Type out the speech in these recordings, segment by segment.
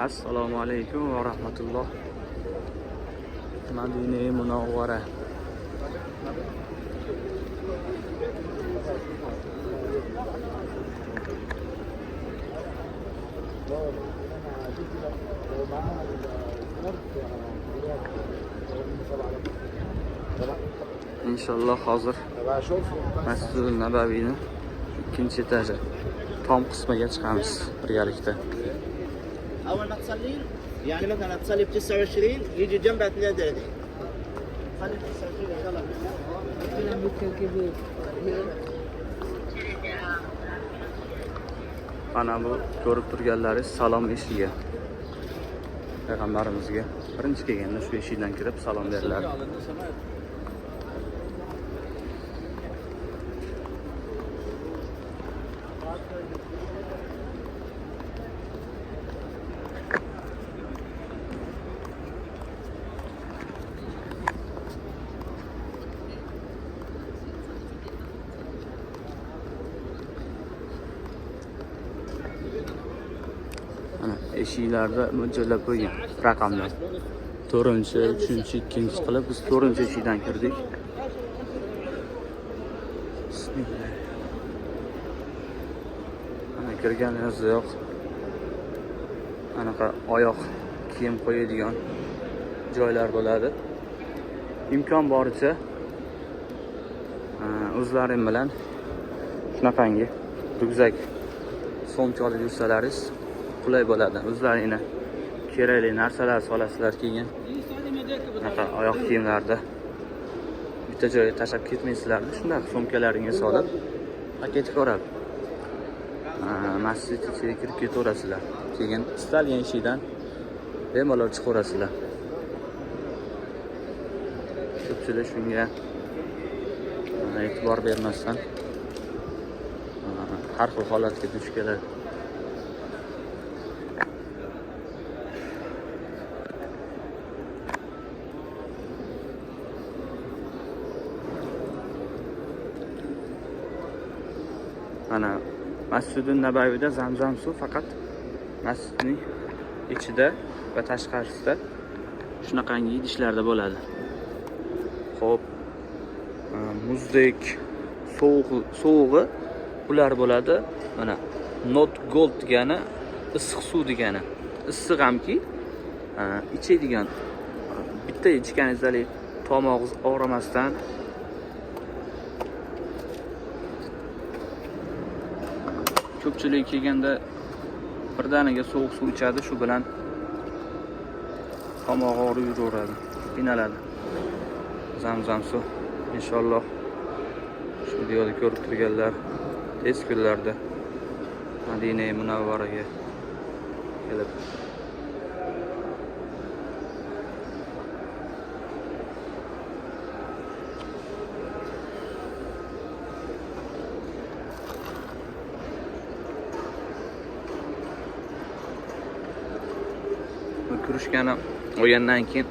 Assalomu alaykum va rahmatulloh. Madina Munavvara. Inshaalloh hozir Masjidi Nabaviyni ikkinchi etaji tom qismiga chiqamiz birgalikda. اول ما تصلي يعني مثلا تصلي ب 29 يجي جنبها 32. صلي ب 29 ان شاء الله. Mana bu ko'rib turganlaringiz salom eshigi. Payg'ambarimizga birinchi kelganda shu eshikdan kirib salom beriladi. Mana eshiklarda mo'ljallab qo'ygan raqamlar. 4-chi, 3-chi, 2-chi qilib biz 4-chi eshikdan kirdik. Bismillah. Mana kirganimizdayoq anaqa oyoq kiyim qo'yadigan joylar bo'ladi. Imkon boricha o'zlaring bilan shunaqangi ryukzak, sumka olib yursalaringiz qulay bo'ladi. O'zlaringni kerakli narsalar solasizlar, keyin bunaqa oyoq kiyimlarda bitta joyga tashlab ketmaysizlar. Shunday sumkalaringga solib paketga o'rab masjid ichiga kirib ketaverasizlar. Keyin istalgan eshikdan bemalol chiqaverasizlar. Ko'pchilik shunga e'tibor bermasdan har xil holatga duch keladi. Mana Masjidi Nabaviyda Zamzam suv faqat masjidning ichida va tashqarisida shunaqangi idishlarda bo'ladi. Xo'p, muzdek sovuq sovug'i ular bo'ladi. Mana not gold degani issiq suv degani. Issiq hamki, ichadigan bitta ichganingizda tomog'ingiz og'rimasdan ko'pchilik kelganda birdaniga sovuq suv ichadi, shu bilan tomog'i og'rib yuraveradi, qiynaladi. Zamzam suv inshaalloh shu videoni ko'rib turganlar tez kunlarda Madina Munavvaraga kelib bu krujkani olgandan keyin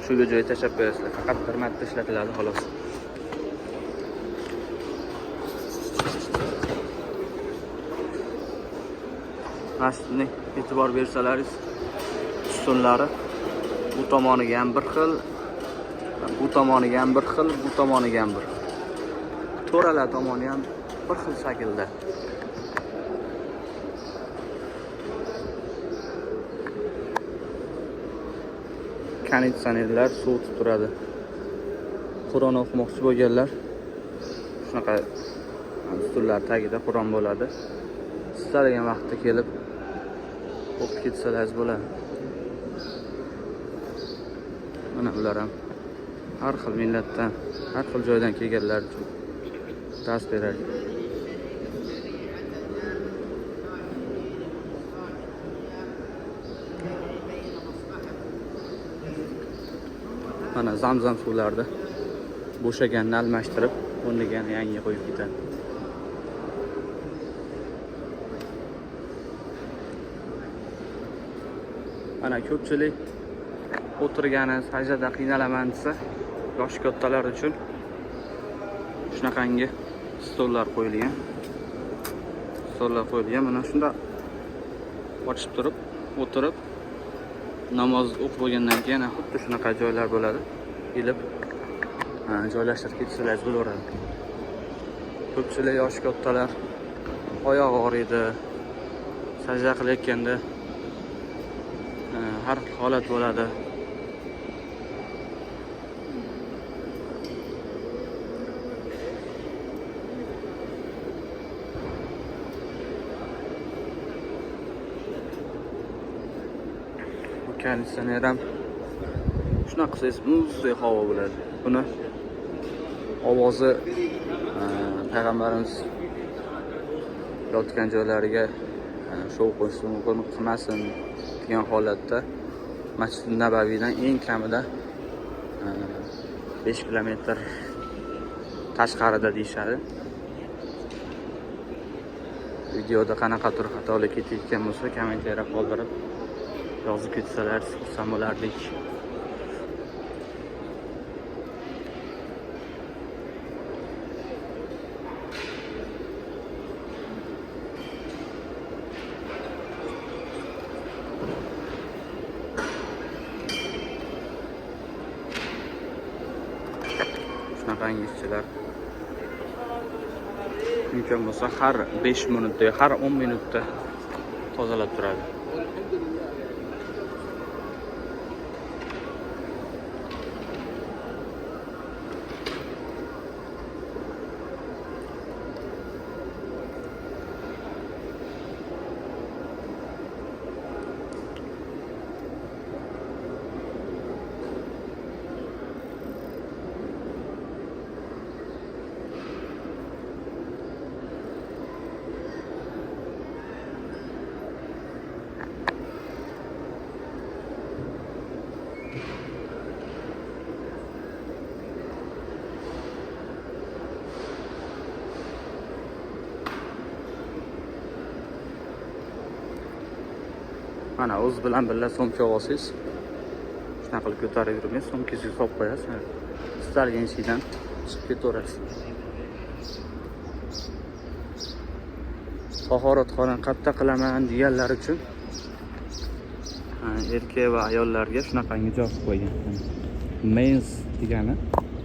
shu joyga tashlab qo'yasizlar. Faqat bir marta ishlatiladi xolos. Masjidni e'tibor bersalaringiz, ustunlari bu tomoniga ham bir xil, bu tomoniga ham bir xil, bu tomoniga ham bir xil. To'ralar tomoni ham bir xil shaklda. Konditsionerlar sovutib turadi. Qur'on o'qimoqchi bo'lganlar shunaqa stullar tagida Qur'on bo'ladi. Istalgan vaqtda kelib o'qib ketsalaringiz bo'ladi. Mana ular ham har xil millatdan, har xil joydan kelganlar uchun dars beradi. Mana Zamzam suvlarida bo'shaganini almashtirib, o'rniga yana yangi qo'yib ketadi. Mana ko'pchilik o'tirgani sajdada qiynalaman desa, yoshi kattalar uchun shunaqangi stollar qo'yilgan. Stollar qo'yilgan. Mana shunda ochib turib, o'tirib Namoz o'qib bo'lgandan keyin xuddi shunaqa joylar bo'ladi. Kelib joylashtirib ketsalar bo'laveradi. Ko'pchilik yoshi kattalar oyoq og'riydi. Sajda qilayotganda har xil holat bo'ladi. Bu konditsioner ham shunaqa qilsangiz muzdek havo bo'ladi. Buni ovozi payg'ambarimiz yotgan joylariga shovqin qilmasin degan holatda Masjid Nabaviydan eng kamida 5 kilometr tashqarida deyishadi. Videoda qanaqadir xatolik ketayotgan bo'lsa, kommentariya qoldirib yozib ketsalar xursand bo'lardik. Shunaqangi ishchilar imkon bo'lsa har 5 minutda, har 10 minutda tozalab turadi. Mana o'zi bilan birga sumka olsangiz, shunaqa qilib ko'tarib yurmay, sumkangizga solib qo'yasiz. Istalgan eshikdan chiqib ketaverasiz. Tahoratxona qayerda qilaman deganlar uchun erkak va ayollarga shunaqangi joy qilib qo'ygan. Men's degani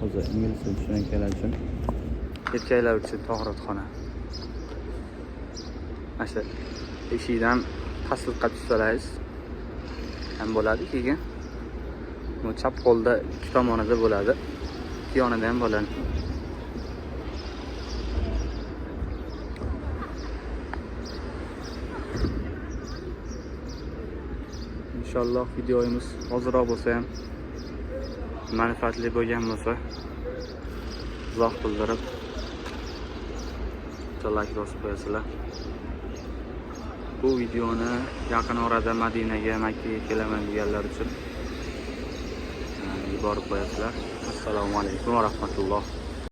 hozir ingliz tilini tushunganlar uchun erkaklar uchun tahoratxona. Mana shu eshikdan pastliqqa tushsangiz ham bo'ladi, keyin bu chap qo'lda ikki tomonida bo'ladi, ikki yonida ham bo'ladi. Inshaalloh videomiz ozroq bo'lsa ham manfaatli bo'lgan bo'lsa, izoh bildirib bitta like bosib qo'yasizlar. Bu videoni yaqin orada Madinaga, Makkaga kelaman deganlar uchun yuborib qo'yasizlar. Assalomu alaykum va rahmatulloh.